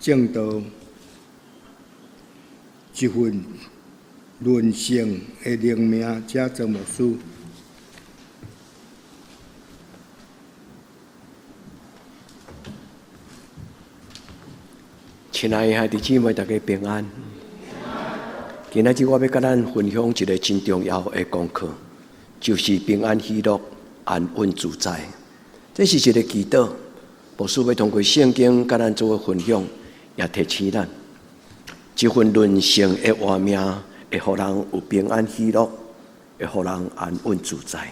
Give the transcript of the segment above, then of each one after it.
證道，一份論性的靈命，請曾牧師。親愛的兄弟姊妹，大家平安。今仔日我欲佮咱分享一个真重要的功課，就是平安喜樂、安穩自在。這是一个祈禱，牧師欲通過聖經佮咱做分享，也提醒咱，這份論性的活命，會予人有平安喜樂，會予人安穩自在。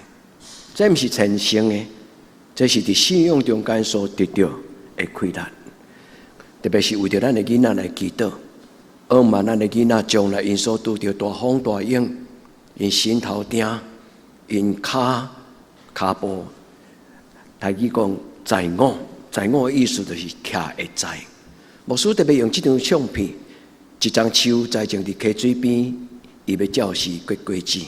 這毋是天生的，這是佇信仰中間所得著的快樂。特別是為著咱的囡仔來祈禱，向望咱的囡仔將來𪜶所拄著大風大湧，𪜶心頭定，𪜶跤步，台語講在我，在我的意思就是徛會在。牧師特別用這張相片，一叢樹栽種佇溪水邊，伊欲照時結果子。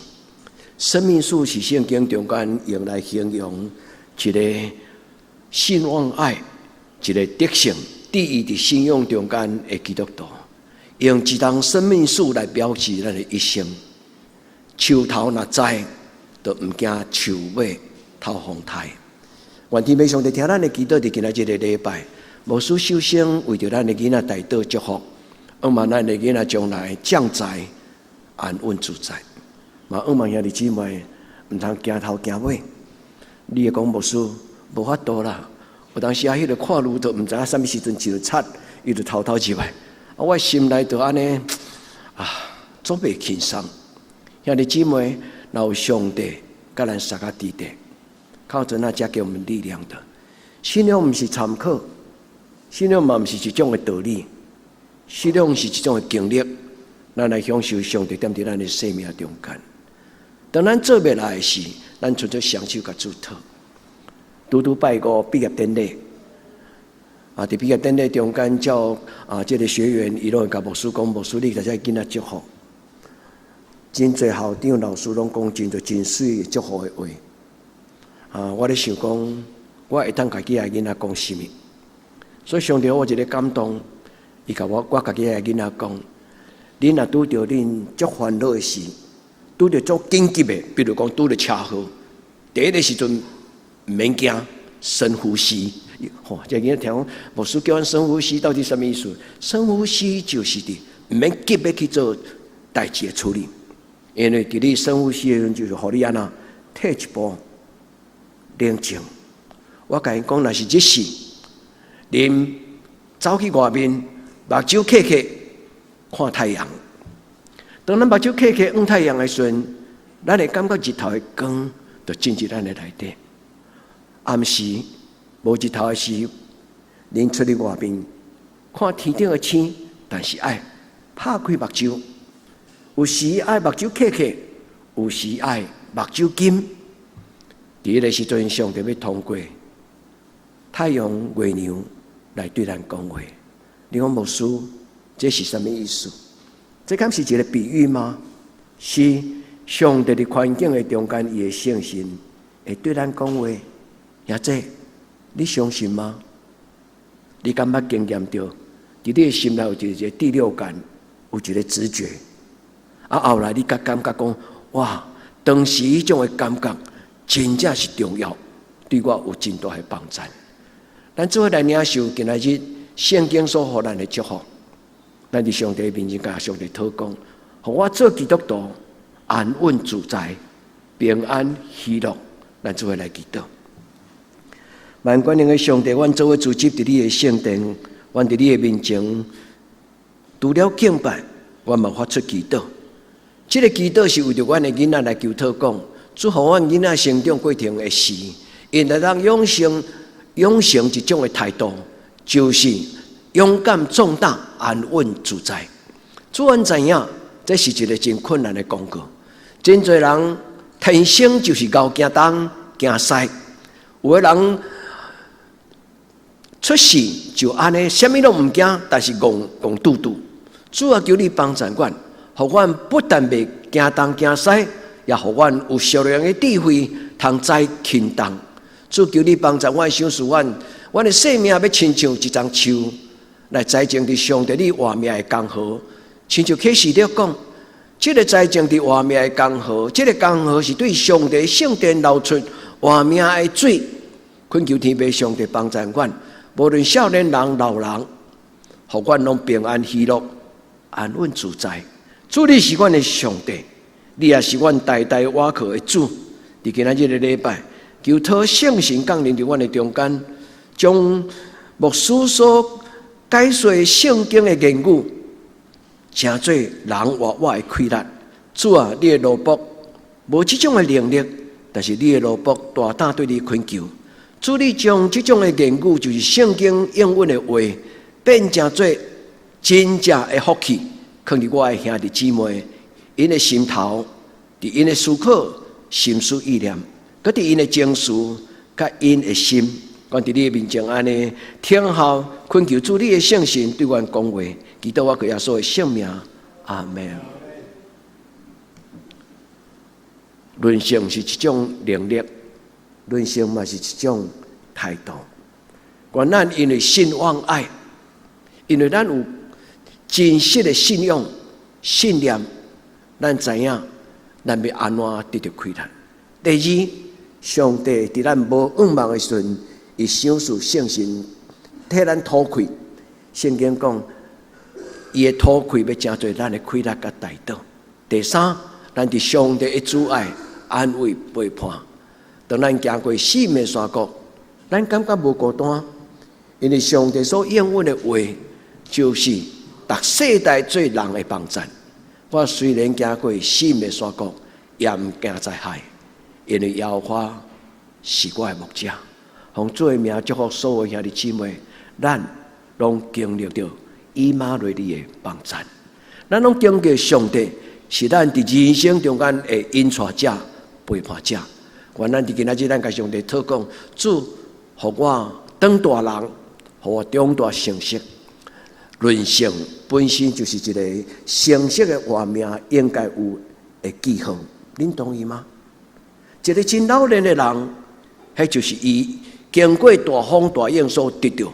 生命樹是聖經中間用來形容一個信望愛，一個德性。佇伊佇信仰中間的基督徒，用一叢生命樹來表示咱的一生。樹頭若在，就毋驚樹尾透風颱。願天父上帝聽咱的祈禱，佇今仔這个禮拜，牧師首先為著咱的囡仔代禱祝福，向望咱的囡仔將來將在安穩自在。嘛，向望兄弟姊妹毋通驚頭驚尾。你會講牧師無法度啦。有當時啊，彼个看路都毋知影啥物時陣一插，伊就偷偷入來。啊，我心內就按呢啊，足袂輕鬆。兄弟姊妹，若有上帝佮咱相佮佇咧，靠著那加給我們力量的。信仰毋是參考，信仰嘛毋是一種的道理，信仰是一種的經歷。咱來享受上帝踮佇咱的生命中間。當咱做袂來時，咱伸出雙手共主討。拄拄拜五畢業典禮，啊！佇畢業典禮中間，照啊，這个學員伊攏會共牧師講，牧師你共這囡仔祝福。真濟校長、老師攏講真濟真媠祝福的話。啊！我咧想講，我會當家己的囡仔講啥物？所以上帝予我一个感動，伊共我，我家己的囡仔講：恁若拄著恁足煩惱的事，拄著足緊急的，比如講拄著車禍，佇彼个時陣。毋免驚，深呼吸。吼，這囡仔聽講，牧師叫阮深呼吸，到底啥物意思？深呼吸就是佇毋免急欲去做代誌的處理，因為佇你深呼吸的時陣，就是予你按怎退一步冷靜。我共𪜶講，若是這時，恁走去外面，目睭瞌瞌看太陽。當咱目睭瞌瞌望太陽的時陣，咱會感覺日頭的光就進入咱的內底。暗時無日頭的時，恁出去外面看天頂的星，但是愛拍開目睭，有時愛目睭瞌瞌，有時愛目睭金。佇彼个時陣，上帝欲通過太陽、月亮來對咱講話。你講牧師，這是啥物意思？這敢是一个比喻嗎？是上帝佇環境的中間，伊的聖神會對咱講話。兄弟，你相信嗎？你敢捌經驗著，佇你的心內有一个第六感，有一个直覺。啊，後來你才感覺講，哇，當時彼種的感覺真正是重要，對我有真大的幫助。咱做伙來領受今仔日聖經所予咱的祝福，咱佇上帝面前共上帝禱告，予我做基督徒安穩自在、平安喜樂。咱做伙來祈禱。萬全能的上帝，阮做伙聚集佇你的聖殿，阮佇你的面前，除了敬拜，阮嘛發出祈禱。這个祈禱是為著阮的囡仔來求討講，祝予阮囡仔成長過程的時，𪜶會當養成一種的態度，就是勇敢壯膽、安穩自在。主，阮知影，這是一个真困難的功課。真濟人天生就是𠢕驚東驚西，有的人出世就按呢，啥物攏毋驚，但是戇戇拄拄。主啊，求你幫助阮，予阮不但袂驚東驚西，也予阮有屬靈的智慧，通知輕重。主求你幫助阮，賞賜阮，阮的生命欲親像一叢樹，來栽種佇上帝你活命的江河，親像啟示錄講，這个栽種佇活命的江河，這个江河是對上帝聖殿流出活命的水。懇求天父上帝幫助阮，無論少年人、老人，予阮攏平安喜樂、安穩自在。主，你是阮的上帝，你也是阮代代倚靠的主。佇今仔日的禮拜，求托聖神降臨佇阮的中間，將牧師所解說聖經的言語，成做人活活的氣力。主啊，你的奴僕無這種的能力，但是你的奴僕大膽對你懇求。主，你將這種的言語，就是聖經應允的話，變成做真正的福氣，囥佇我的兄弟姊妹𪜶的心頭，佇𪜶的思考、心思意念，閣佇𪜶的情緒，佮𪜶的心。阮佇你的面前按呢聽候，懇求主你的聖神對阮講話，祈禱我靠耶穌的聖名，阿門。人生是一種能力，人生嘛是一種態度。願咱因為信望愛，因為咱有真實的信仰、信念，咱知影咱欲按怎得著氣力。第二，上帝佇咱無向望的時陣，伊賞賜聖神替咱吐氣。聖經講，伊的吐氣欲成做咱的氣力佮代禱。第三，咱佇上帝的慈愛、安慰、陪伴。當咱行過死蔭山谷，咱感覺無孤單，因為上帝所應允的話，就是逐世代做人的幫贊。我雖然行過死蔭山谷，也毋驚災害，因為耶和華是我的牧者。奉主的名祝福所有兄弟姊妹，咱攏經歷著以馬內利的幫贊，咱攏經過上帝是咱佇人生中間的引帶者、陪伴者。願咱佇今仔日，咱共上帝禱告，主，予我長大人，予我長大成熟。人生本身就是一個成熟的活命應該有的記號，恁同意嗎？一個真老練的人，彼就是伊經過大風大浪所得著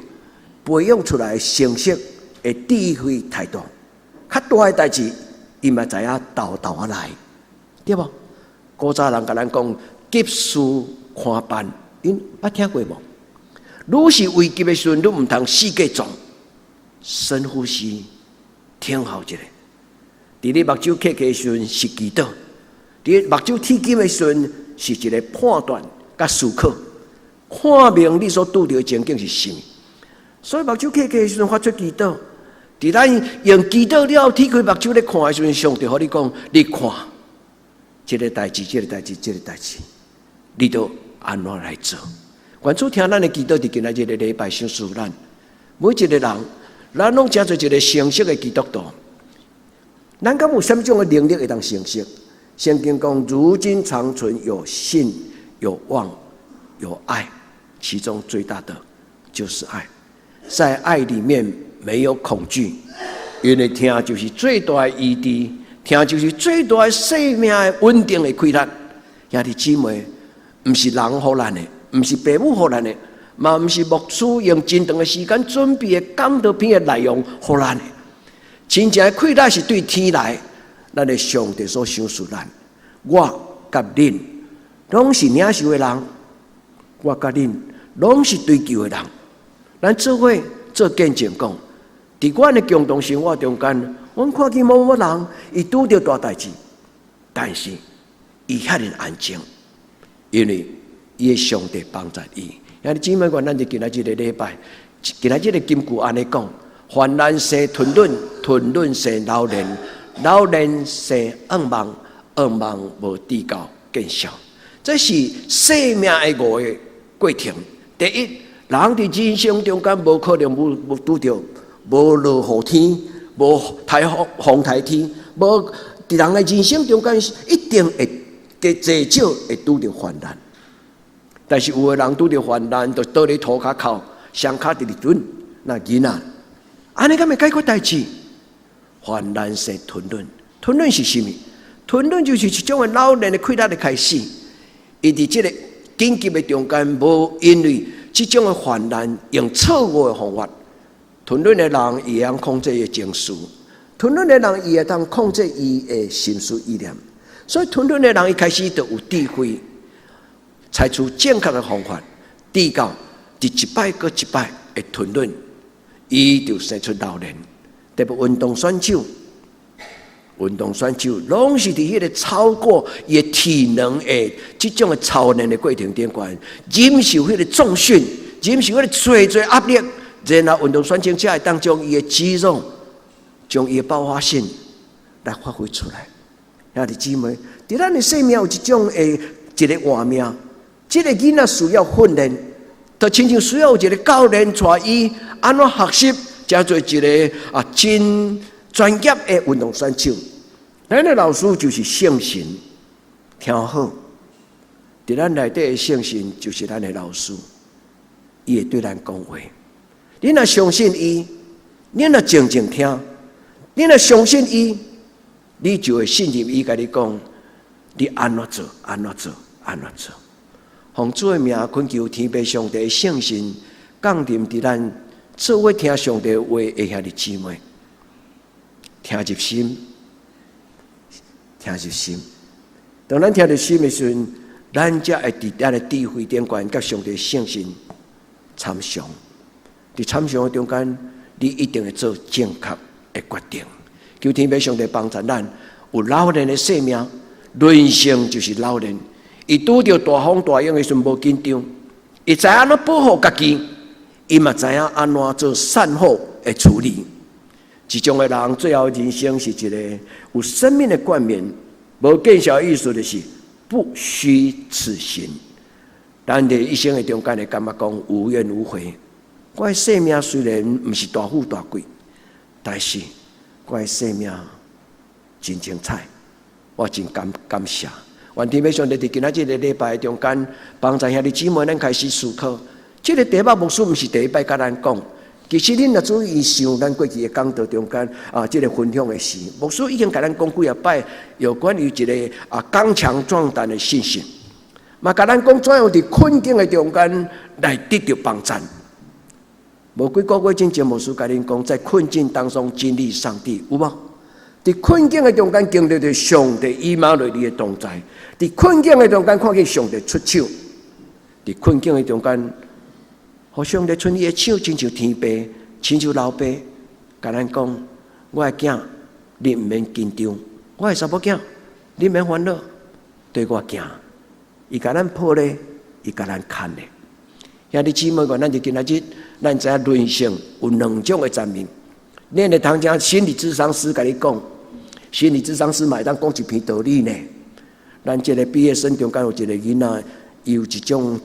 培養出來成熟的智慧態度。較大的代誌，伊嘛知影沓沓仔來，對無？古早人共咱講急事寬辦，恁捌聽過無？愈是危急的時陣，愈毋通四界撞，深呼吸，聽候一下。佇你目睭瞌去的時陣是祈禱，佇你目睭鐵金的時陣是一个判斷佮思考，看明你所拄著的情景是啥物。所以目睭瞌去的時陣發出祈禱，佇咱用祈禱了後，鐵開目睭咧看的時陣，上帝予你講，你看，這个代誌，這个代誌，這个代誌，你著按怎來做？願主聽咱的祈禱，佇今仔日的禮拜賞賜咱每一个人，咱攏成做一个成熟的基督徒。咱敢有啥物種的能力會當成熟？聖經講，如今長存有信、有望、有愛，其中最大的就是愛。在愛裡面沒有恐懼，因為疼就是最大的醫治，疼就是最大的生命的穩定的氣力。兄弟姊妹，毋是人予咱的，毋是父母予咱的，嘛毋是牧師用真長的時間準備的講道片的內容予咱的。真正的氣力是對天來，咱的上帝所賞賜咱。我佮恁攏是領受的人，我佮恁攏是追求的人。咱做伙做見證講，佇阮的共同生活中間，阮看見某某人伊拄著大代誌，但是伊遐爾安靜，因為伊的上帝幫助伊。兄弟姊妹，願咱佇今仔日个禮拜，今仔日个金句按呢講：患難生吞忍，吞忍生老練，老練生向望，向望無至到見效。這是生命的五个過程。第一，人佇人生中間無可能無拄著無落雨天，無颱風風颱天，無佇人的人生中間一定會濟少會拄著患難。但是有的人拄著患難，就倒佇塗跤哭，雙跤佇咧滾。那囡仔，按呢敢會解決代誌？患難生吞忍，吞忍是啥物？吞忍就是一種的老練的氣力的開始。伊佇這个緊急的中間，無因為這種的患難，用錯誤的方法吞忍的人，伊會曉控制伊的情緒；吞忍的人，伊會當控制伊的心思意念。所以吞忍的人，伊開始就有智慧，採取正確的方法，直到佇一擺閣一擺的吞忍，伊就生出老練。特別運動選手，運動選手攏是佇彼個超過伊的體能的這種的操練的過程頂懸，忍受彼個重訓，忍受彼個濟濟壓力，然後運動選手才會當將伊的肌肉，將伊的爆發性來發揮出來。兄弟姊妹，佇咱的生命有一種的一個活命，這個囡仔需要訓練，就親像需要有一個教練帶伊按怎學習，成做一個真專業的運動選手。咱的老師就是聖神，聽好，佇咱內底的聖神就是咱的老師，伊會對咱講話。你若相信伊，你若靜靜聽，你若相信伊，你就會信任伊，共你講，你按怎做，按怎做，按怎做。奉主的名，懇求天父上帝聖神降臨佇咱做伙聽上帝話的兄弟姊妹，聽入心，聽入心。當咱聽入心的時陣，咱才會佇咱的智慧頂懸，佮上帝聖神參詳。佇參詳的中間，你一定會做正確的決定。求天父上帝幫助咱，有老練的生命，人生就是老練。伊拄著大風大浪的時陣無緊張，伊知影按怎保護家己，伊嘛知影按怎做善後的處理。這種的人最後人生是一個有生命的冠冕。無見笑意思就是不虛此行。咱佇一生的中間會感覺講無怨無悔。我的生命雖然毋是大富大貴，但是我的生命真精彩，我真感感謝。願天父上帝佇今仔這個禮拜中間，幫助兄弟姊妹咱開始思考。這個題目牧師毋是第一擺共咱講，其實恁若注意想咱過去的講道中間啊，這個分享的時，牧師已經共咱講幾仔擺有關於一個剛強壯膽的信心，嘛共咱講怎樣佇困境的中間來得著幫贊。無幾個月之前，牧師共恁講，在困境當中經歷上帝，有無？佇困境的中間經歷著上帝以馬內利的同在，佇困境的中間看見上帝出手，佇困境的中間，予上帝伸伊的手，親像天父，親像老爸，共咱講：我的囝，你毋免緊張；我的查某囝，你免煩惱，綴我行。伊共咱抱咧，伊共咱牽咧。兄弟姊妹，咱佇今仔日，咱知影人生有兩種的層面。恁會通聽心理諮商師共你講，心理諮商師嘛會當講一篇道理呢。咱這個畢業生中間有一個囡仔，伊有一種，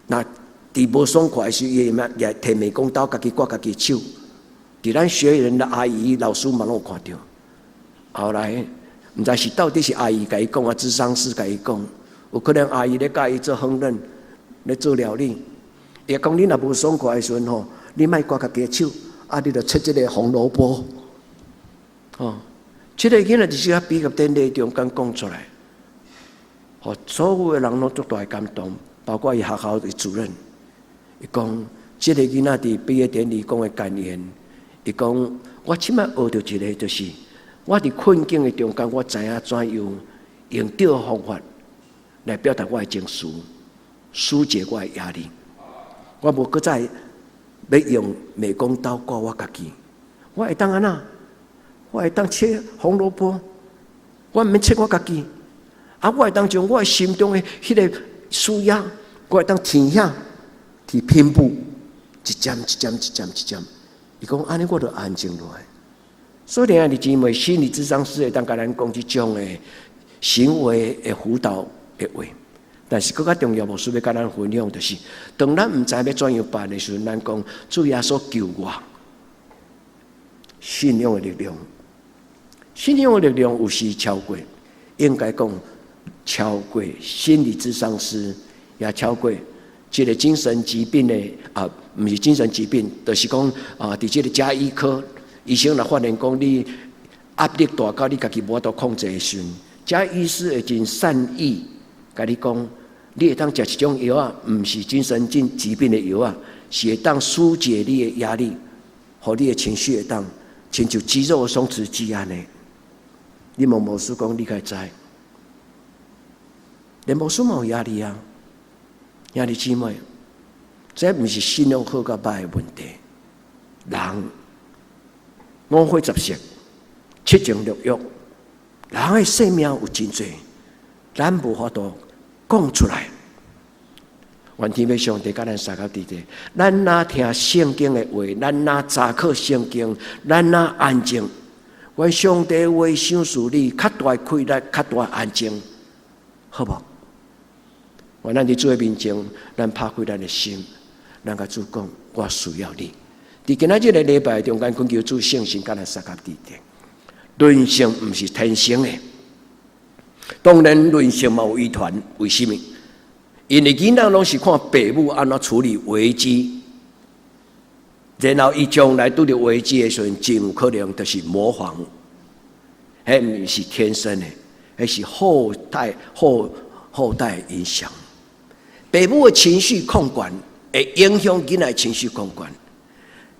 若佇無爽快的時，伊會舉提美工刀，家己割家己手。佇咱學員的阿姨、老師嘛攏有看著。後來毋知是到底是阿姨共伊講，抑諮商師共伊講，有可能阿姨咧教伊做烹飪，咧做料理。伊講你若無爽快的時陣吼，你莫割家己的手，啊，你著切這個紅蘿蔔。吼，這個囡仔就是喺畢業典禮中間講出來，予所有的人攏足大的感動，包括伊學校的主任。伊講，這個囡仔佇畢業典禮講的感言，伊講我這擺學著一個，就是我佇困境的中間，我知影怎樣用對的方法來表達我的情緒，紓解我的壓力。我無閣再欲用美工刀割我家己，我會當按怎？我會當切紅蘿蔔，我毋免切我家己。啊，我會當將我的心中的彼個需要，我會當停遐去拼補，一針一針一針一針。伊講按呢，我就安靜落來。所以，兄弟姊妹，心理諮商師會當共咱講這種的行為的輔導的話。但是閣較重要，牧師欲共咱分享，就是當咱毋知欲怎樣辦的時陣，咱講主耶穌救我。信仰的力量，信仰的力量有時超過，應該講超過心理諮商師，也超過這個精神疾病的啊，毋是精神疾病，就是講啊，佇這個家醫科醫生若發現講你壓力大到你家己無法度控制的時陣，這醫師會真善意。共你講，你會當食一種藥仔，毋是精神疾病的藥仔，是會當紓解你的壓力，予你的情緒會當親像肌肉鬆弛劑按呢。你問牧師講，你敢知？連牧師嘛有壓力啊，兄弟姊妹，這毋是信仰好佮歹的問題。人五花十色，七情六欲，人的生命有真濟，咱無法度講出來。願天父上帝佮咱相佮佇咧，咱若聽聖經的話，咱若查考聖經，咱若安靜，願上帝話賞賜你較大的氣力，較大的安靜，好無？願咱佇主的面前，咱拍開咱的心，咱共主講，我需要你。佇今仔這个禮拜中間，懇求主聖神佮咱相佮佇咧。論性毋是天生的，當然論性嘛有遺傳，為什麼？因為囡仔攏是看爸母按怎處理危機，然後伊將來拄著危機的時陣，真有可能就是模仿，彼毋是天生的，彼是後代後後代影響。爸母的情緒控管會影響囡仔情緒控管。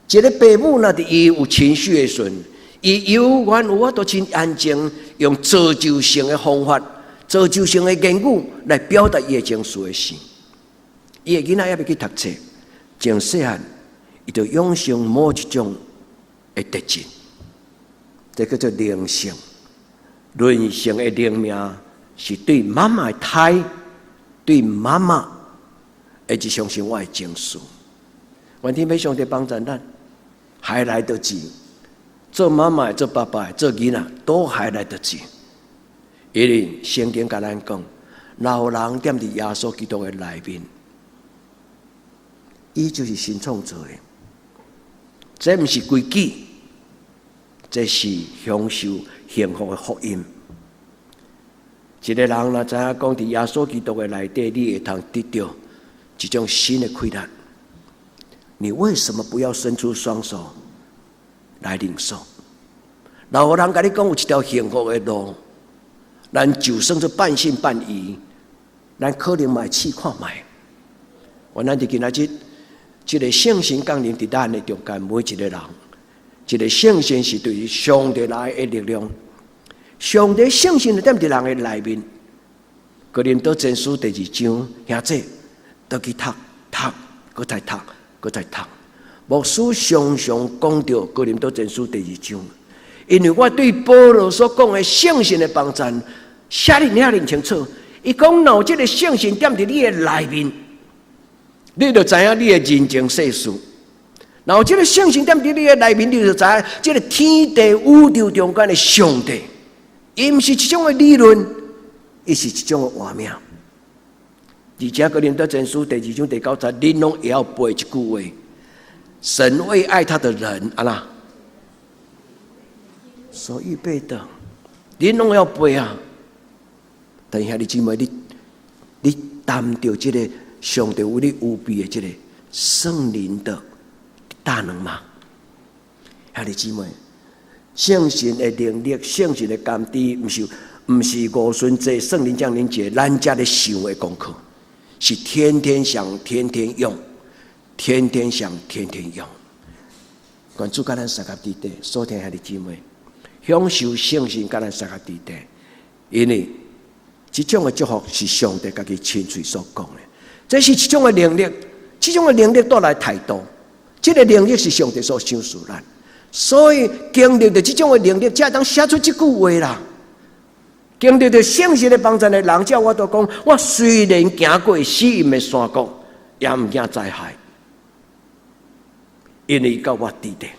一个爸母若佇伊有情緒的時陣，伊猶原有法度真安靜，用造就性的方法、造就性的言語來表達伊的情緒的時，伊的囡仔猶未去讀冊，從細漢伊就養成某一種的特質，這叫做靈性。靈性的靈命是對媽媽的胎，對媽媽會一相信我的情緒。願天父上帝幫助咱，還來得及。做媽媽、做爸爸、做囡仔都還來得及。因為聖經共咱講，若有人踮佇耶穌基督的內面，伊就是新創造的。這毋是規矩，這是享受幸福的福音。一个人若知影講，佇耶穌基督的內底，你會通得著一種新的氣力。你為什麼不要伸出雙手來領受？若有人共你講有一條幸福的路，咱就算做半信半疑，咱可能嘛會試看覓。原來佇今仔日，這个聖神降臨佇咱的中間，每一个人，這个聖神是對上帝來的力量。上帝聖神就踮佇人的內面。哥林多前書第二章，兄弟，倒去讀讀，閣再讀，閣再讀。牧師常常講著哥林多前書第二章，因為我對保羅所講的聖神的幫贊寫得遐爾清楚。伊講，若有這个聖神踮佇你的內面，你就知影你的人情世事。若有這个聖神踮佇你的內面，你就知影這个天地宇宙中間的上帝，伊毋是一種的理論，伊是一種的活命。而且哥林多前書第二章第九節，恁攏會曉背一句話：神為愛他的人，啊啦，所預備的，恁攏會曉背啊。但兄弟姊妹，你你擔著這个上帝為你預備的這个聖靈的大能嗎？兄弟姊妹，聖神的能力、聖神的甘甜，毋是五旬節、聖靈降臨節，咱才咧想的功課，是天天想、天天用，天天想、天天用。願主佮咱相佮佇咧，所聽兄弟姊妹，享受聖神佮咱相佮佇咧，因為這種的祝福是上帝家己親喙所講的，這是一種的能力，這種的能力帶來態度，這个能力是上帝所賞賜咱，所以經歷著這種的能力，才會當寫出這句話啦。經歷著聖神的幫贊的人，才有法度講，我雖然行過死蔭的山谷，也毋驚災害，因為伊佮我佇咧，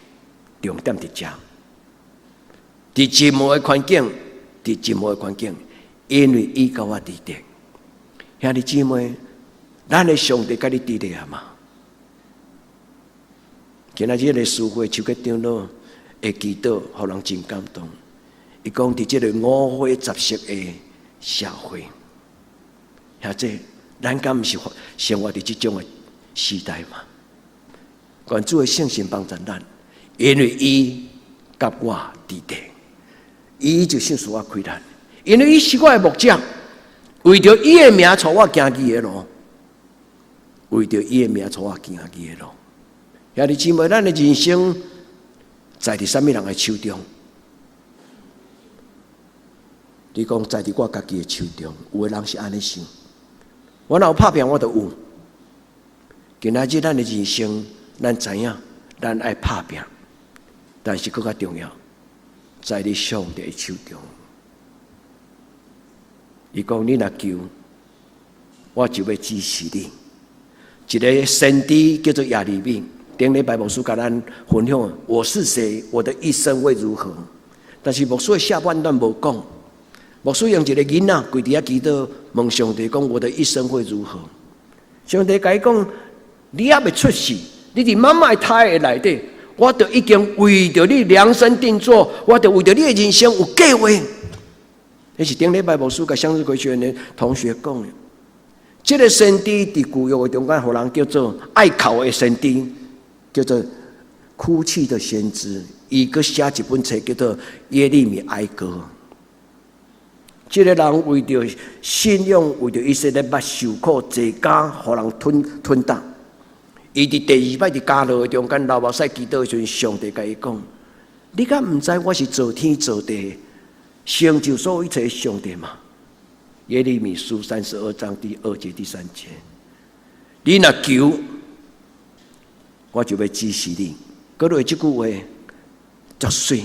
重點佇遮，佇任何的環境，佇任何的環境，因為伊佮我佇咧。兄弟姊妹，咱的上帝佮你佇咧啊嗎？今仔日个司會邱吉長老的祈禱，予人真感動。伊講佇這个五花十色的社會，兄弟，咱敢毋是生活佇這種的時代嗎？願主的聖神幫助咱，因為伊佮我佇咧，伊就賞賜我氣力，因為伊是我的牧者，為著伊的名帶我行義的路，為著伊的名帶我行義的路。兄弟姊妹，咱的人生在佇啥物人的手中？你講在佇我家己的手中，有的人是按呢想。我若有拍拚，我就有。今仔日咱的人生，咱知影，咱愛拍拚，但是閣較重要，在你上帝的手中。伊講你若求，我就欲指示你。一个先知叫做耶利米，頂禮拜牧師共咱分享，我是誰，我的一生會如何？但是牧師的下半段無講，牧師用一个囡仔跪佇遐祈禱，問上帝講：我的一生會如何？上帝共伊講：你猶未出世，你佇媽媽的胎的內底，我就已經為著你量身定做，我就為著你的人生有計劃。彼是頂禮拜牧師共向日葵學院的同學講的。這个先知佇舊約的中間，予人叫做愛哭的先知，叫做哭泣的先知。伊閣寫一本冊叫做《耶利米哀歌》。這个人為著信仰，為著以色列捌受苦，坐監，予人吞吞打。伊佇第二擺佇監牢的中間流目屎祈禱的時陣，上帝共伊講：你敢毋知我是造天造地，成就所有一切的上帝嗎？耶利米書32章第二節、第三節，你若求，我就欲指示你。閣落這句話足媠，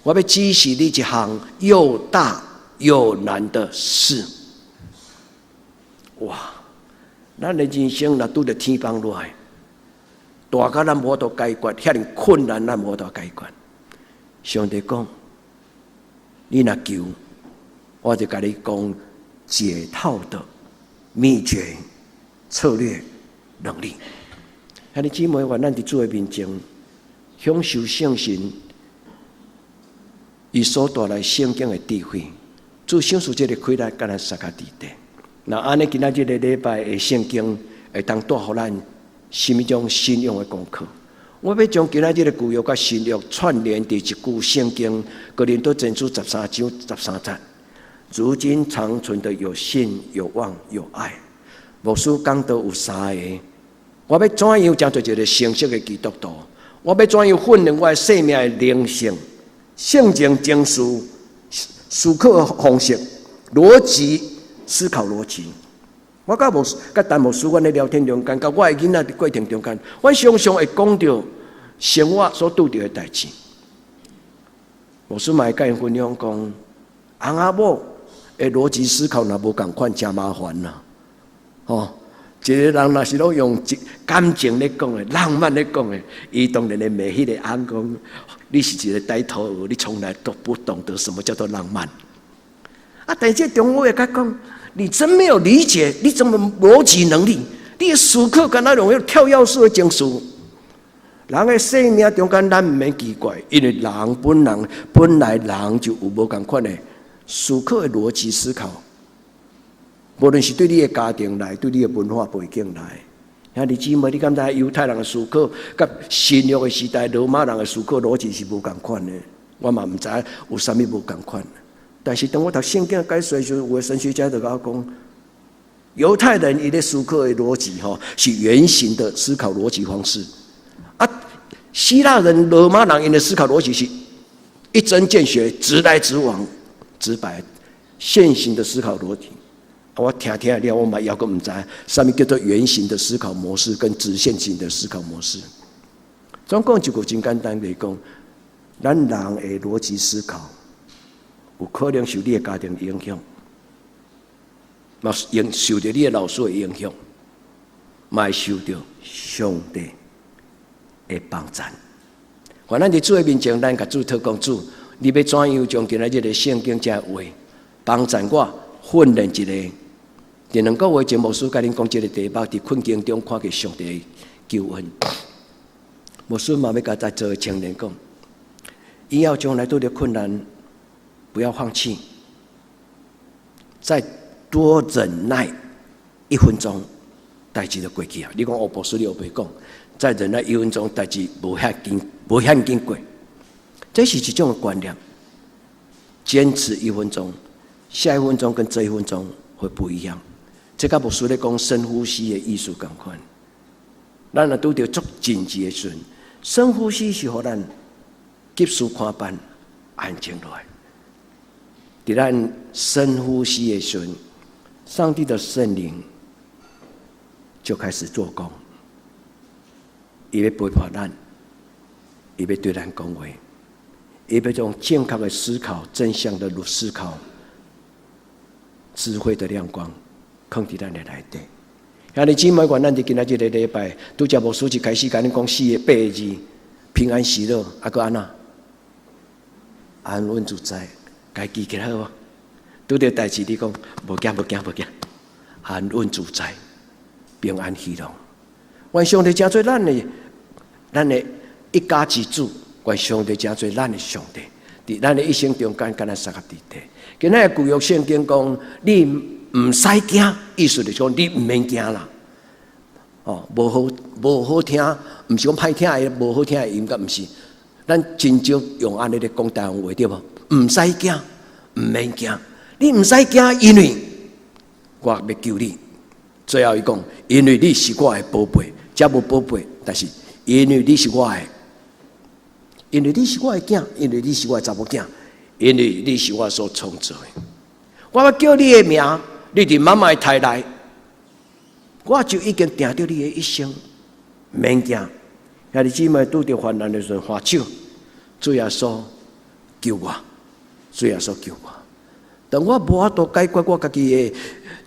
我欲指示你一項又大又難的事。哇！咱的人生若拄著天崩落來，大甲咱無法度解決，遐爾困難咱無法度解決。上帝講：你若求，我就共你講解套的秘訣、策略、能力。兄弟姊妹，願咱佇主的面前享受聖神伊所帶來聖經的智慧，主賞賜這个氣力，共咱相佮佇底。那按呢，今仔這个禮拜的聖經會當帶予咱啥物種信仰的功課？我欲將今仔這个舊約佮新約串聯佇一句聖經，哥林多前書13章13節。如今長存的有信、有望、有愛。牧師講到有三个，我欲怎樣成做一个成熟的基督徒？我欲怎樣訓練我的生命的靈性、聖經情緒、思考方式、邏輯思考邏輯。我佮牧師、佮陳牧師，阮咧聊天中間，佮我的囡仔佇過程中間，阮常常會講著生活所拄著的代誌。牧師嘛會佮𪜶分享講，翁仔某的邏輯思考若無仝款，誠麻煩啦。吼，一个人若是攏用一感情咧講的、浪漫咧講的，伊當然會罵彼个翁講，你是一個呆頭鵝，你從來都不懂得什麼叫做浪漫。啊，但是這丈夫會共講，你真沒有理解，你怎麼邏輯能力？你的思考敢若用彼跳躍式的情緒。人的生命中間，咱毋免奇怪，因為人本人本來人就有無仝款的思考的邏輯思考。無論是對你的家庭來，對你的文化背景來，兄弟姊妹，你敢知猶太人的思考，佮新約的時代羅馬人的思考邏輯是無仝款的？我嘛毋知有啥物無仝款。但是當我讀聖經解說的時陣，有的神學家就共我講，猶太人伊咧思考的邏輯吼，是圓形的思考邏輯方式，啊，希臘人、羅馬人𪜶的思考邏輯是一針見血、直來直往、直白、線性的思考邏輯。我聽聽了，我嘛猶閣毋知啥物叫做圓形的思考模式跟直線型的思考模式。總共一句真簡單來講，咱人的邏輯思考有可能受你的家庭影響，嘛影受著你的老師的影響，嘛會受著上帝的幫贊。願咱佇主的面前，咱共主禱告主，你欲怎樣將今仔日的聖經這話幫贊我訓練一个？佇2個月前，牧師共恁講這个題目，佇困境中看見上帝的救恩。牧師嘛欲共在座的青年講，以後將來拄著困難，不要放棄，再多忍耐一分鐘，代誌就過去啊！你講哦，牧師你烏白講，再忍耐一分鐘，代誌無遐緊，無遐緊過。這是一種觀念，堅持一分鐘，下一分鐘跟這一分鐘會不一樣。這佮牧師咧講深呼吸的意思仝款。咱若拄著足緊急的時陣，深呼吸是予咱急事看辦，安靜落來。佇咱深呼吸的時陣，上帝的聖靈就開始做工，伊欲陪伴咱，伊欲對咱講話，伊欲用正確的思考、真相的思考、智慧的亮光，囥佇咱的內底。兄弟姊妹，願咱佇今仔這个禮拜，拄才牧師一開始共恁講四个八个字：平安喜樂，啊，閣按怎？安穩自在，共記起來好無？拄著代誌你講無驚無驚無驚，安穩自在，平安喜樂。願上帝成做咱的，咱的一家之主。願上帝成做咱的上帝，佇咱的一生中間，共咱相佮佇底。今仔的舊約聖經講，你毋使驚，意思就是講你毋免驚啦。哦，無好無好聽，毋是講歹聽的，無好聽的音樂，毋是。咱真少用按呢咧講台灣話對無？毋使驚，毋免驚，你毋使驚，因為我欲救你。最後伊講，因為你是我的寶貝，遮無寶貝，但是因為你是我的，因為你是我的囝，因為你是我的查某囝，因為你是我所創造的。我欲叫你的名，你佇媽媽的胎內，我就已經定著你的一生，免驚。兄弟姊妹拄著患難的時陣，揮手，主耶穌救我，主耶穌救我。當我無法度解決我家己的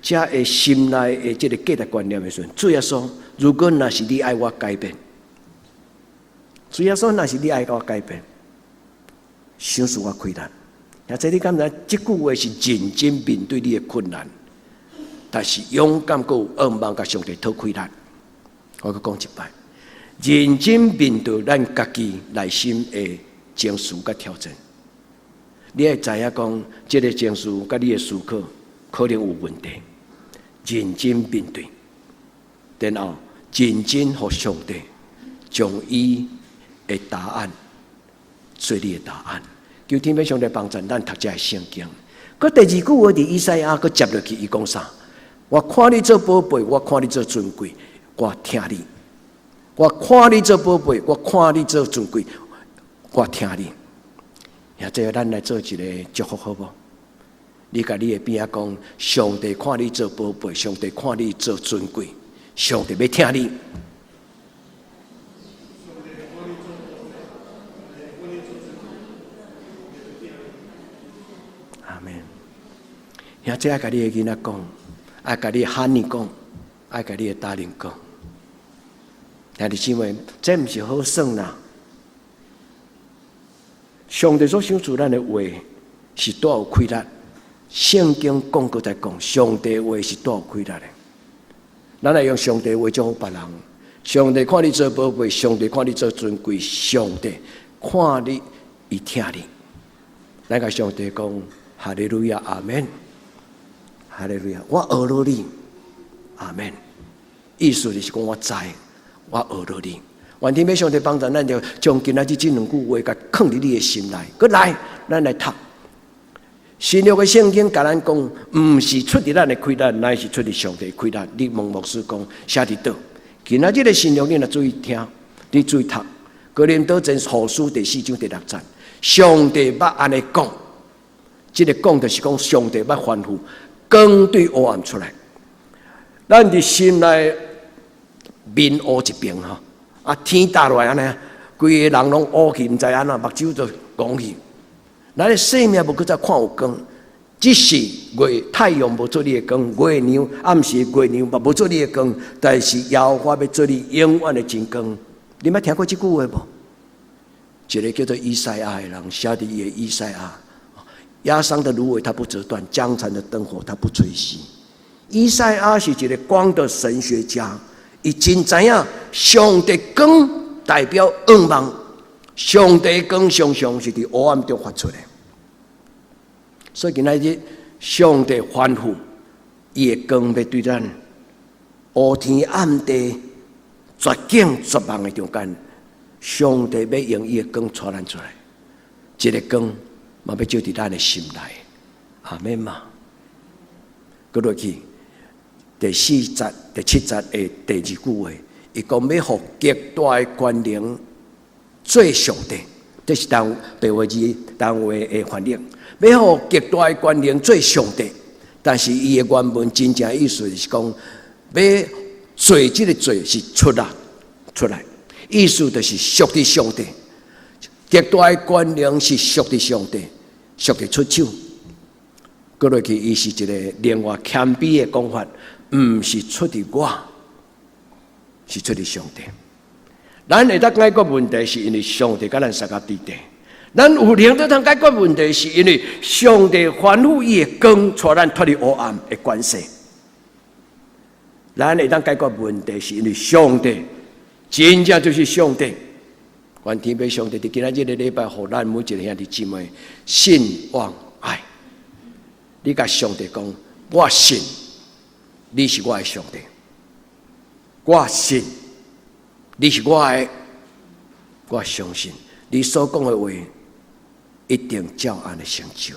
這个心內的這个價值觀念的時陣，主耶穌，如果若是你愛我改變，主耶穌若是你愛我改變，賞賜我氣力。兄弟你敢知這句話是認真面對你的困難，但是勇敢閣有向望，共上帝討氣力。我閣講一擺，認真面對咱家己內心的情緒佮挑戰。你愛知影講，這个情緒佮你的思考可能有問題，認真面對，然後認真予上帝將伊的答案做你的答案。求天父上帝幫助咱讀這个聖經。閣第二句話佇以賽亞閣接落去，伊講啥？我看你做寶貝，我看你做尊貴，我疼你。我看你做寶貝，我看你做尊貴，我疼你。也這咱來做一个祝福好無？你共你的邊仔講，上帝看你做寶貝，上帝看你做尊貴，上帝欲疼你。阿們。也這愛共你的囡仔講，愛共你的 honey 講，愛共你的 darling 講。兄弟姊妹，這毋是好耍啦。上帝所賞賜咱的話是帶有氣力。聖經講閣再講，上帝話是帶有氣力的。咱來用上帝話祝福別人。上帝看你做寶貝，上帝看你做尊貴，上帝看你，伊疼你。咱共上帝講，哈利路亞，阿們。哈利路亞，我學落你，阿們。意思就是講我知，我學落你。願天父上帝幫助咱，就將今仔日這兩句話，共囥佇你的心內。閣來，咱來讀新約的聖經，共咱講，毋是出佇咱的氣力，乃是出佇上帝氣力。你問牧師講，寫佇佗？今仔日的新約，你若注意聽，你注意讀，哥林多前後書第四章第六節，上帝捌按呢講，這个講就是講上帝捌吩咐，光對黑暗出來。咱佇心內面烏一爿吼，啊天焦落來按呢，規个人攏烏去，毋知按怎，目睭就戇去。咱的生命無閣再看有光，只是月太陽無做你的光，月亮暗時月亮嘛無做你的光，但是耶和華欲做你永遠的真光。你捌聽過這句話無？一个叫做以賽亞的人寫佇伊的以賽亞，壓傷的蘆葦他不折斷，將殘的燈火他不吹熄。以賽亞是一个光的神學家，伊真知影上帝光代表向望，上帝光常常是佇黑暗中發出的。所以今仔日上帝吩咐，伊的光欲對咱烏天暗地絕境絕望的中間，上帝欲用伊的光帶咱出來，這个光嘛欲照佇咱的心內，阿們嘛。閣落去第四節、第七節的第二句話，伊講欲予極大的權能做上帝，這是當白話字單話的翻譯，欲予極大的權能做上帝。但是伊的原文真正意思是講，欲做這个做是出來出來，意思就是屬佇上帝。極大的權能是屬佇上帝，屬佇出手。閣落去，伊是一个另外謙卑的講法，毋是出佇我，是出佇上帝。咱會當解決問題，是因為上帝佮咱相佮佇咧。咱有能力通解決問題，是因為上帝吩咐伊的光，帶咱脫離黑暗的權勢。咱會當解決問題，是因為上帝真正就是上帝。願天父上帝佇今仔日這個禮拜，予咱每一个兄弟姊妹信望愛。你共上帝講，我信你是我的上帝，我信你是我的，我相信你所講的話一定照按呢成就。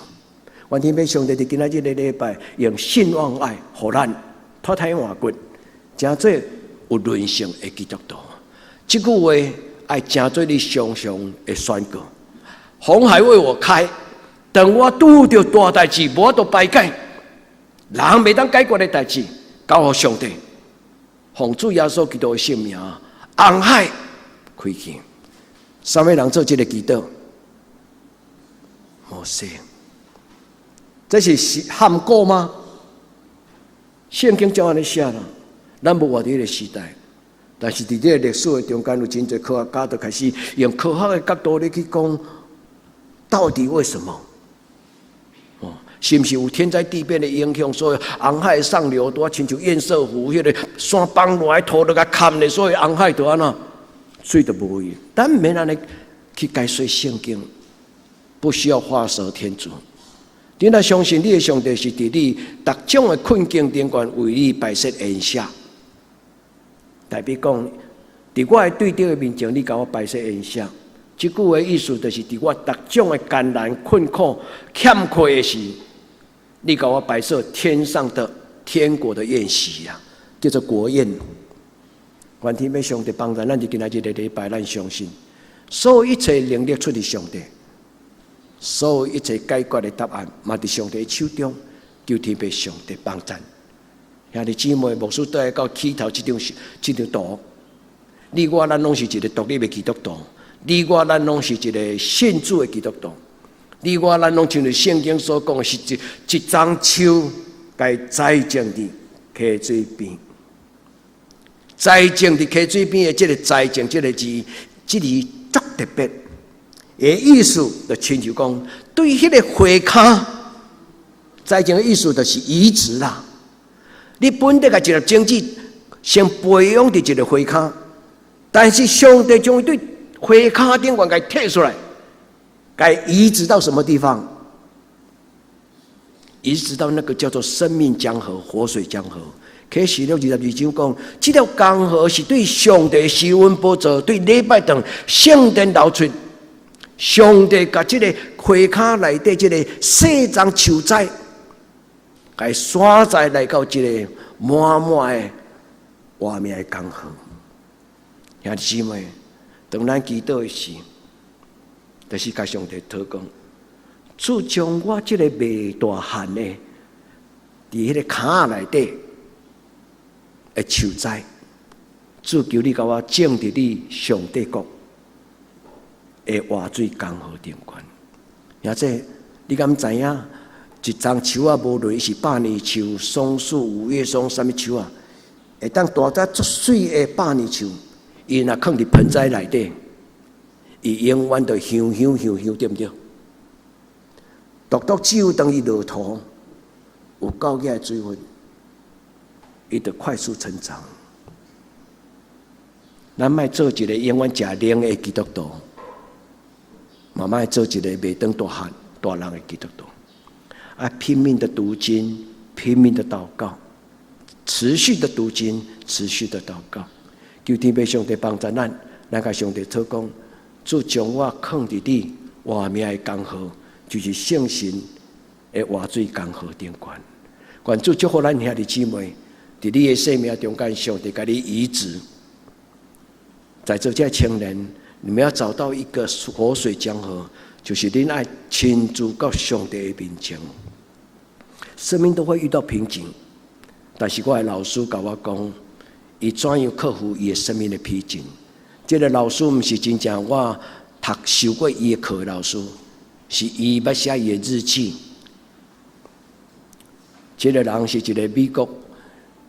願天父上帝佇今仔日這個禮拜，用信望愛，予咱脫胎換骨，成做有靈性的基督徒。這句話愛成做你常常的宣告。紅海為我開，當我拄著大代誌，無法度排解，人袂當解決的代誌，交予上帝，奉主耶穌基督的聖名，紅海開去。啥物人做這个祈禱？摩西，這是譀古嗎？聖經就按呢寫啦，咱無活佇彼个時代，但是佇這个歷史的中間，有真濟科學家都開始用科學的角度咧去講，到底為什麼？哦，是毋是有天災地變的影響？所以紅海上流拄仔親像堰塞湖，彼个山崩落來土都共崁咧，所以紅海就按怎水就無去。咱毋免按呢去解說聖經，不需要畫蛇添足。你若相信你的上帝是佇你逐種的困境頂懸為你擺設筵席，代表講，佇我的對敵的面前，你共我擺設筵席。這句話意思就是佇我逐種的艱難困苦欠缺的時，你共我擺設天上的天國的宴席啊，叫做國宴。願天父上帝幫助咱，佇今仔日這個禮拜，咱相信所有一切能力出佇上帝。所有一切解決的答案，嘛佇上帝手中，求天父上帝幫贊。兄弟姊妹，牧師倒來到起頭這張圖，你我咱攏是一個獨立的基督徒，你我咱攏是一個信主的基督徒，你我咱攏像聖經所講的，是一欉樹，共栽種佇溪水邊，栽種佇溪水邊的這個栽種這个字，這字足特別。的意思就親像講，對彼个花跤，栽種的意思就是移植啦。你本來共一粒種子先培養佇一个花跤，但是上帝將伊對花跤頂懸共提出來，共移植到什麼地方？移植到那個叫做生命江河、活水江河。啟示錄22章講，這條江河是對上帝施恩寶座，對禮拜堂聖殿流出。上帝共這个花跤內底這个細欉樹仔，共徙栽來到這个滿滿的活命的江河。兄弟姊妹，當咱祈禱的時，就是共上帝禱告，主將我這个未大漢的，佇彼个跤內底的樹仔，主求你共我種佇你上帝國的活水江河頂懸，或者你敢知影？一欉樹仔，無論伊是百年樹、松樹、五月松，啥物樹仔，會當大甲足媠的百年樹，伊若囥佇盆栽內底，伊永遠都香香香香，對毋對？獨獨只有當伊落土，有夠額的水分，伊就快速成長。咱莫做一个永遠食奶的基督徒。嘛莫做一个袂當大漢大人的基督徒，啊，拼命的讀經，拼命的禱告，持續的讀經，持續的禱告，求天父上帝幫助咱，咱共上帝禱告，主將我囥佇你活命的江河，就是聖神的活水江河頂懸。願主祝福咱兄弟姊妹，佇你的生命中間，上帝共你醫治，在座這青年，你們要找到一個活水江河，就是恁愛親自到上帝的面前。生命都會遇到瓶頸，但是我的老師共我講，伊怎樣克服伊的生命的瓶頸？這個老師毋是真正我讀修過伊的課的老師，是伊捌寫伊的日記。這個人是一個美國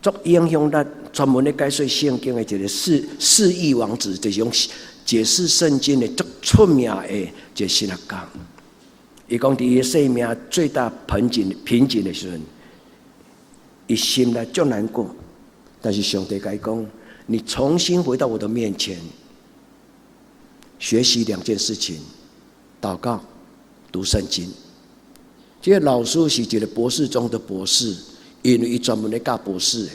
足影響力、專門咧解說聖經的一個釋義王子，就是用解釋聖經的足出名的一個神學家。伊講佇伊的生命最大瓶頸的時陣，伊心內足難過，但是上帝共伊講：你重新回到我的面前，學習兩件事情：禱告、讀聖經。這個老師是一個博士中的博士，因為伊專門咧教博士的。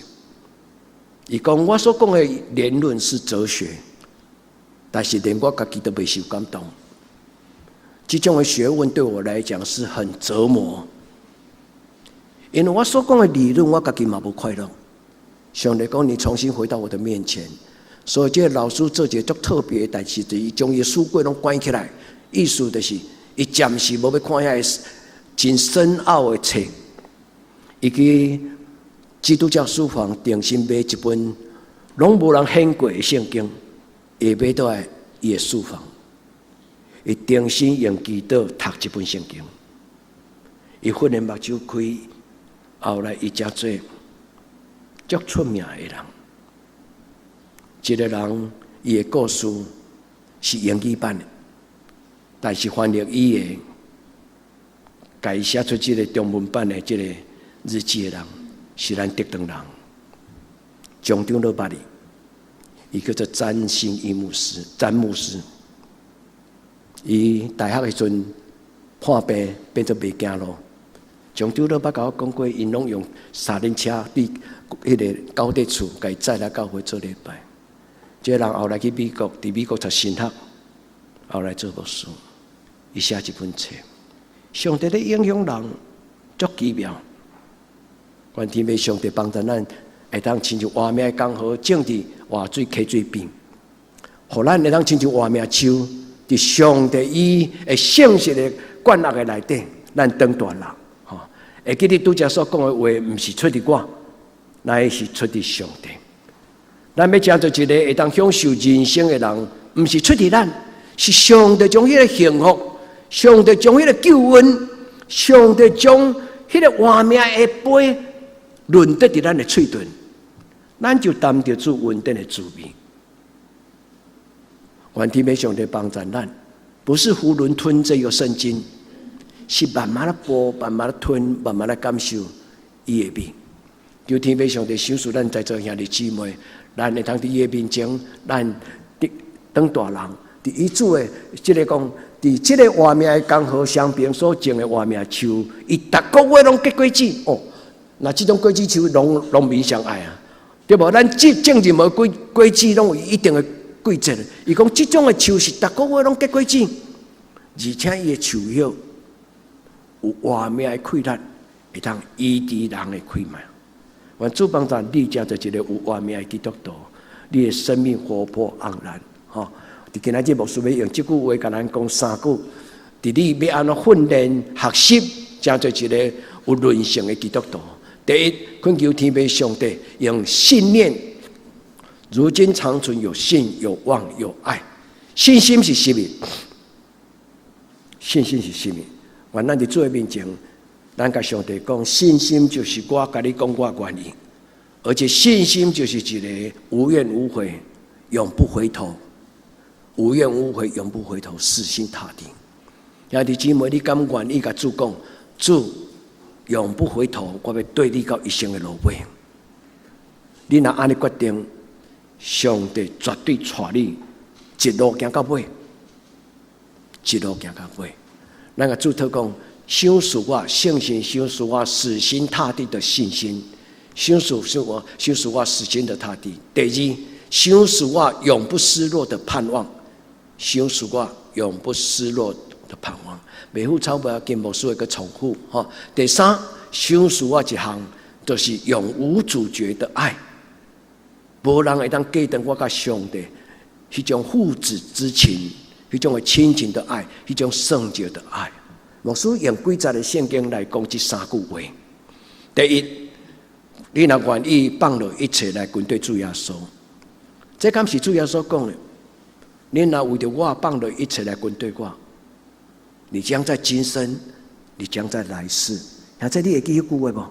伊講我所講的言論是哲學，但是連我家己都袂受感動。這種的學問對我來講是很折磨，因為我所講的理論，我家己嘛無快樂。上帝講，你重新回到我的面前，所以這個老師做一個足特別的代誌，就是伊將伊的書櫃攏關起來，意思就是伊暫時無欲看遐個真深奧的冊。伊去基督教書房重新買一本攏無人掀過的聖經，伊買倒來伊的書房。伊重新用祈禱讀這本聖經，伊忽然目睭開，後來伊成做足出名的人。這個人伊的故事是英語版的，但是翻譯伊的，共伊寫出這個中文版的這個日記的人，是咱竹東人，長長老捌伊，伊叫做詹新一牧師，詹牧師。伊大學的時陣破病變做袂行路，長長老捌共我講過，𪜶攏用三輪車對彼個九底厝，共伊載來教會做禮拜。這個人後來去美國，佇美國讀神學，後來做牧師，伊寫一本冊。上帝咧影響人，足奇妙。願天父上帝幫助咱，會當親像活命的江河，種佇活水溪水邊，予咱會當親像活命樹。佇上帝伊的聖實的灌壓的內底，咱長大人，吼！會記得拄才所講的話，毋是出佇我，乃是出佇上帝。咱欲成做一個會當享受人生的人，毋是出佇咱，是上帝將彼個幸福，上帝將彼個救恩，上帝將彼個活命的杯潤得佇咱的喙唇，咱就擔著主恩典的滋味。願天父上帝幫助咱，不是囫圇吞這個聖經，是慢慢的剝，慢慢的吞，慢慢的感受伊的美。求天父上帝賞賜咱在座兄弟姊妹，咱會通佇伊的面前，咱得當大人，佇伊主的這個講，佇這個活命的江河雙邊所種的活命樹，伊逐個月攏結果子哦。若這種果子樹，農民上愛啊，對無？咱種種任何果子，攏有一定的季節。伊講這種的樹是逐個月攏結果子，而且伊的樹葉有活命的氣力，會當醫治人的氣脈。願主幫助你，成做一個有活命的基督徒，你的生命活潑盎然。吼！佇今仔日牧師欲用這句話共咱講三句，佇你欲按怎訓練學習，成做一個有韌性的基督徒。第一，懇求天父上帝用信念，如今長存有信、有望、有愛。信心是啥物？信心是啥物？願咱佇主的面前，咱共上帝講，信心就是我共你講，我願意，而且信心就是一個無怨無悔、永不回頭、無怨無悔、永不回頭、死心塌地。兄弟姊妹，你敢願意共主講，主永不回頭，我欲綴你到一生的落尾。你若按呢決定，上帝絕對帶你一路行到尾，一路行到尾。咱共主禱講，賞賜我聖神，賞賜我死心塌地的信心，賞賜我死心的塌地。第二，賞賜我永不失落的盼望，賞賜我永不失落的盼望。袂赴草袂要緊，牧師會閣重複。吼，第三，賞賜我一項，就是永無阻絕的愛。無人會當隔斷我佮上帝彼種父子之情，彼種的親情的愛，彼種聖潔的愛。牧師用幾節的聖經來講這三句話。第一，你若願意放落一切來跟綴主耶穌，這敢是主耶穌講的？你若為著我放落一切來跟綴我，你將在今生，你將在來世。兄弟，你會記彼句話無？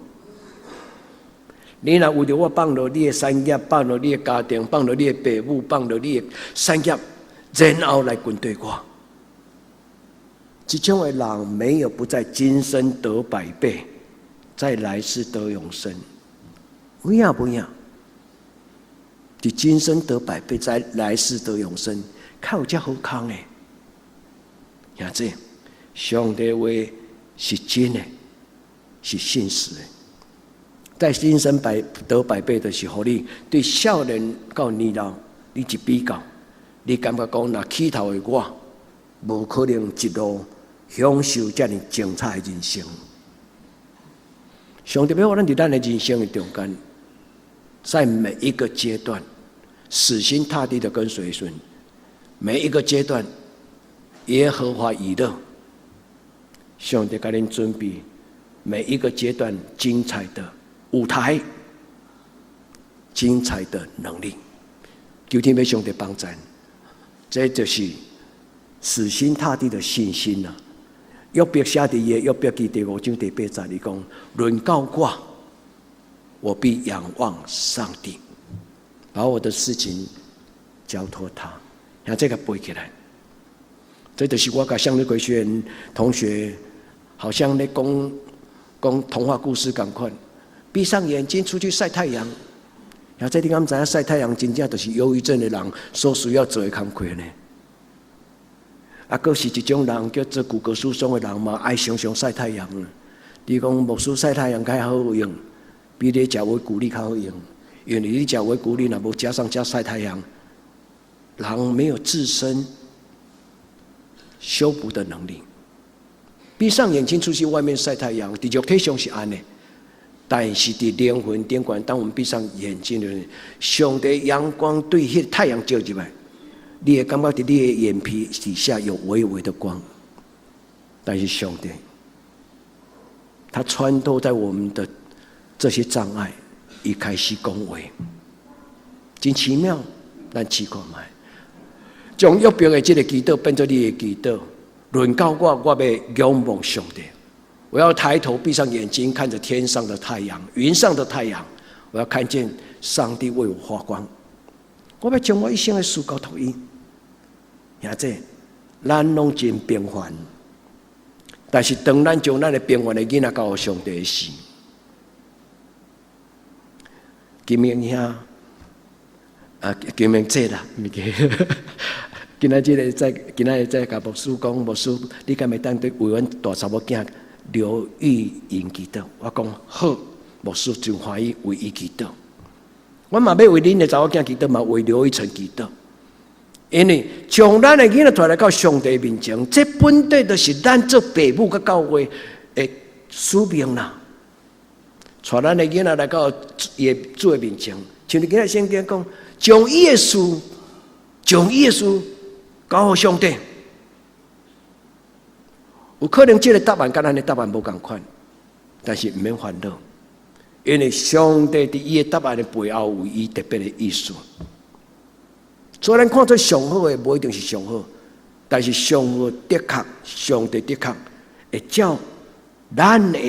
你若為著我放落你的產業，放落你的家庭，放落你的爸母，放落你的產業，然後來跟綴我。這種的人沒有不在今生得百倍，在來世得永生。有影無影？佇今生得百倍，在來世得永生，較有遮好康的。兄弟，上帝話是真的，是信實的。在今生百得百倍的時候，你對少年到年老，你一比較，你感覺講，若起頭的我，無可能一路享受遮爾精彩的人生。上帝欲予咱佇咱的人生的中間，在每一個階段，死心塌地的跟隨神，每一個階段，耶和華以勒，上帝共恁準備每一個階段精彩的舞台，精彩的能力，求天父上帝幫贊，這就是死心塌地的信心呐。約伯寫佇伊的約伯記第五章第八節，伊講：論到我，我必仰望上帝，把我的事情交託他。讓這個背起來，這就是我共向日葵學院同學，好像咧講講童話故事仝款。閉上眼睛出去曬太陽，啊，這你敢知影曬太陽真正就是憂鬱症的人所需要做的工課呢？啊，閣是一種人叫做骨骼疏鬆的人嘛，愛常常曬太陽。你講牧師曬太陽較好用，比你食維骨力較好用，因為你食維骨力若無加上加曬太陽，人沒有自身修補的能力。閉上眼睛出去外面曬太陽，佇肉體上是按呢。但是佇靈魂頂懸，當我們閉上眼睛的時候，上帝陽光對彼個太陽照入來，你會感覺佇你的眼皮底下有微微的光。但是上帝，他穿透在我們的這些障礙，伊開始講話，真奇妙。咱試看覓，將約伯的這個祈禱變做你的祈禱。論到我，我欲仰望上帝。我要抬頭閉上眼睛，看着天上的太陽，雲上的太陽。我要看見上帝為我發光。我欲將我一生的事交託伊。兄弟，咱攏真平凡，但是當咱將咱的平凡的囡仔交予上帝時，金明兄啊，金明姐啦，毋是今仔日在今仔日在共牧師講，牧師，你敢會當對為阮大查某囝劉玉瑩祈禱？我講好，牧師真歡喜為伊祈禱。我嘛欲為恁的查某囝祈禱，嘛為劉玉成祈禱。因為將咱的囡仔帶來到上帝面前，這本底就是咱做爸母佮教會的使命啦。帶咱的囡仔來到伊的主的面前，像你今日聖經講，將伊的事，將伊的事交予上帝。有可能這個答案佮咱的答案無仝款，但是毋免煩惱，因為上帝佇伊的答案的背後有伊特別的意思。所以咱看做上好的，無一定是上好，但是上好的確，上帝的確會照咱的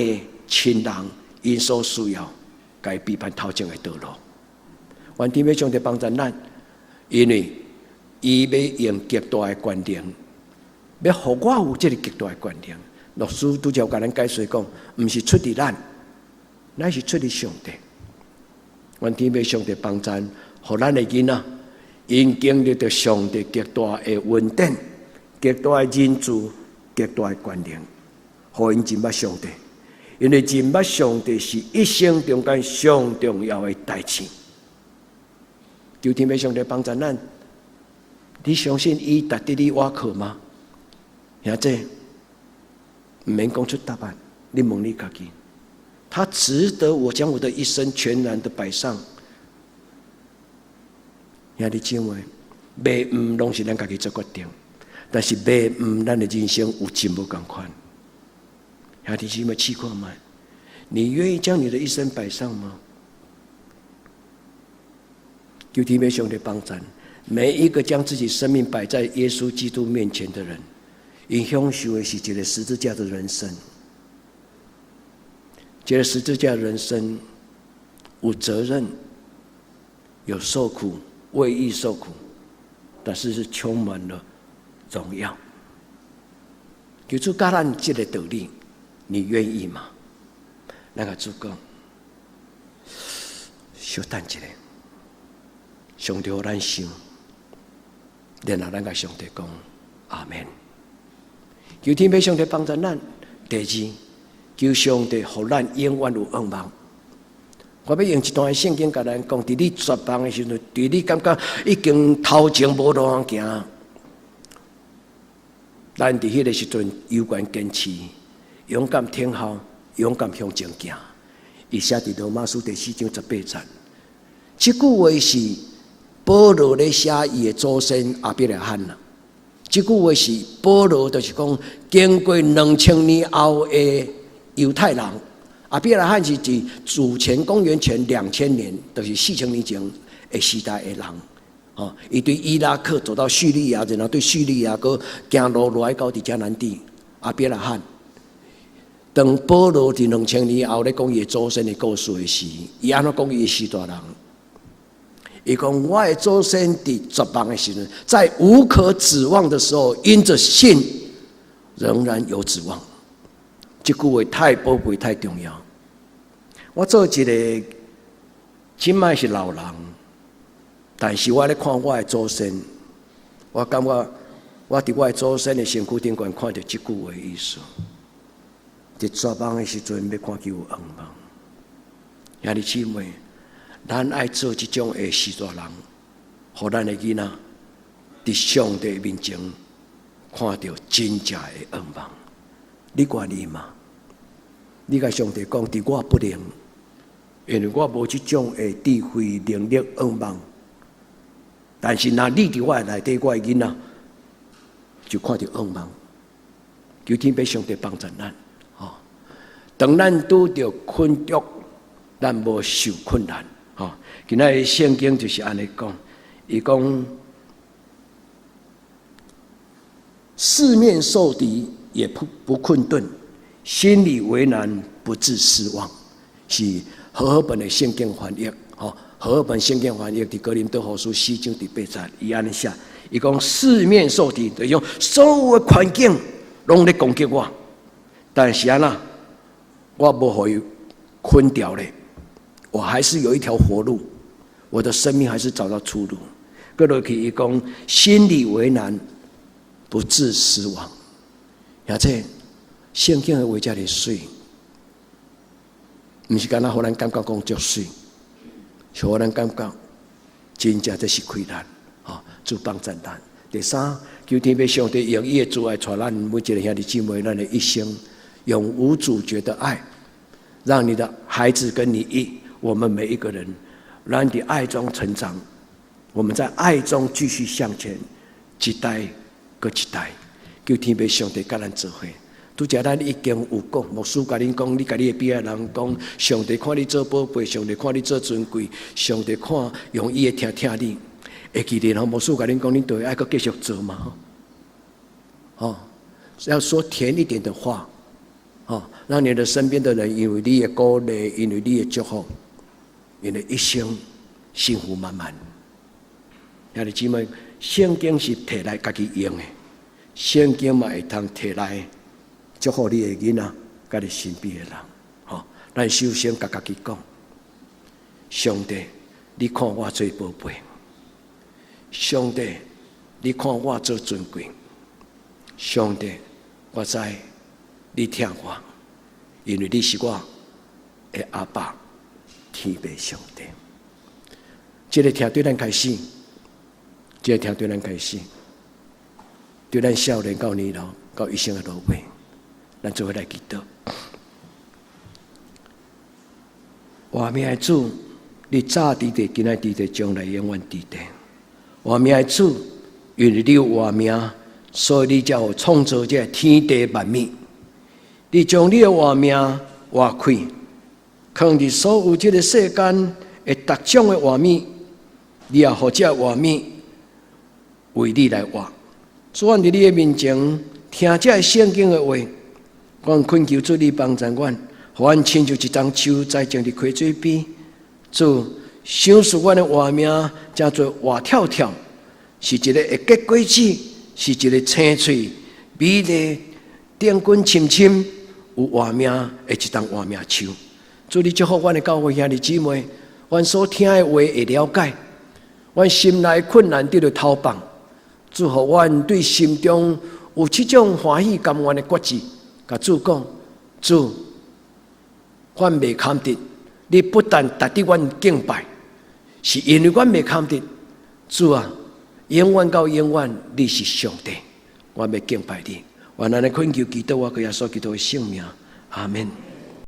親人𪜶所需要，共伊預辦頭前的道路。願天父上帝幫助咱，因為伊欲用極大的權能，欲予我有這个極大的權能。牧師拄才共咱解釋講，毋是出佇咱，乃是出佇上帝。願天父上帝幫助，予咱的囡仔，𪜶經歷著上帝極大的恩典、極大的仁慈、極大的權能，予𪜶認捌上帝。因為認捌上帝是一生中間上重要的代誌。求天父上帝幫助咱，你相信伊值得你倚靠嗎？兄弟，毋免講出答案，你問你家己，他值得我將我的一生全然的擺上。兄弟姊妹，袂毋攏是咱家己做決定，但是袂毋咱的人生有真無仝款。兄弟姊妹試看覓，你願意將你的一生擺上嗎？求天父上帝幫贊，每一個將自己生命擺在耶穌基督面前的人，𪜶享受的是一個十字架的人生。這個十字架人生有責任，有受苦，為義受苦，但是是充滿了榮耀。求主教咱這個道理，你願意嗎？咱共主講，稍等一下，上帝予咱想，然後咱共上帝講阿們。求天父上帝幫助咱。第二，求上帝予咱永遠有向望。我欲用一段聖經共咱講，佇你絕望的時陣，佇你感覺已經頭前無路通行，咱佇彼个時陣猶原堅持，勇敢聽候，勇敢向前行。伊寫佇羅馬書第四章18節，這句話是保羅咧寫伊的祖先亞伯拉罕啦。這句話是保羅，就是講經過2000年後的猶太人。亞伯拉罕是佇主前公元前2000年，就是4000年前的時代的人。哦，伊對伊拉克走到敘利亞，然後對敘利亞閣行路落來到佇迦南地。亞伯拉罕，當保羅佇兩千年後咧講伊的祖先的故事的時，伊按怎講伊的序大人？伊講我的祖先佇絕望的時陣，在無可指望的時候，因着信，仍然有指望。這句話太寶貴、太重要。我做一個這擺是老人，但是我咧看我的祖先，我感覺我佇我的祖先的身軀頂懸看著這句話的意思。佇絕望的時陣，欲看見有向望。兄弟姊妹，咱愛做這種的序大人，予咱的囡仔佇上帝面前看著真正的向望。你願意嗎？你共上帝講，佇我不能，因為我無這種的智慧、能力、向望。但是若你佇我的內底，我的囡仔就看著向望。求天父上帝幫助咱，吼！當咱拄著困局，咱無受困難，吼！今仔日聖經就是按呢講，伊講四面受敵也不困頓。心裡為難，不致失望，是和合本的聖經翻譯。吼，和合本聖經翻譯佇哥林多後書四章第八節，伊按呢寫，伊講四面受敵，就是講所有的環境攏咧攻擊我，但是按怎，我無予伊困牢咧，我還是有一條活路，我的生命還是找到出路。閣落去伊講，心裡為難，不致失望，而且。聖經的話遮爾媠，毋是干焦予咱感覺講足媠，是予咱感覺真正這是困難，吼，主幫助咱。第三，求天父上帝用伊的慈愛帶咱每一個兄弟姊妹，咱的一生永無阻絕的愛，讓你的孩子跟你一，我們每一個人，咱佇愛中成長，我們在愛中繼續向前，一代閣一代，求天父上帝佮咱做伙。拄才咱已經有講，牧師共恁講，你共你的邊仔人講，上帝看你做寶貝，上帝看你做尊貴，上帝看用伊的疼疼你。會記得吼，牧師共恁講，恁都會愛閣繼續做嘛。吼，要說甜一點的話，吼，讓你的身邊的人因為你的鼓勵，因為你的祝福，𪜶的一生幸福滿滿。兄弟姊妹，聖經是提來家己用的，聖經嘛會通提來。祝福你的囡仔，佮你身邊的人，吼！咱首先共家己講，上帝，你看我做寶貝；上帝，你看我做尊貴；上帝，我知你疼我，因為你是我的阿爸，天父上帝。這个疼對咱開始，這个疼對咱開始，對咱少年到年老到一生的落尾。咱做伙來祈禱。活命的主，你早佇佇，今仔佇佇，將來永遠佇佇。活命的主，因為你有活命，所以你才有創造這天地萬物。你將你的活命活氣，囥佇所有這个世間的逐種的活物，你也予這活物為你來活。主，阮佇你的面前聽這个聖經的話，阮懇求主你幫助阮，予阮親像一叢樹栽種佇溪水邊。主，賞賜阮的活命，成做活跳跳，是一个會結果子，是一个青翠美麗、頂根深深有活命的一叢活命樹。主，你祝福阮的教會兄弟姊妹，阮所聽的話會了解，阮心內困難得著投放。主，予阮對心中有這種歡喜甘願的決志，共主講：主，阮袂堪得，你不但值得阮敬拜，是因為阮袂堪得。主啊，永遠到永遠，你是上帝，我欲敬拜你。願按呢懇求祈禱，我閣耶穌基督的聖名，阿門。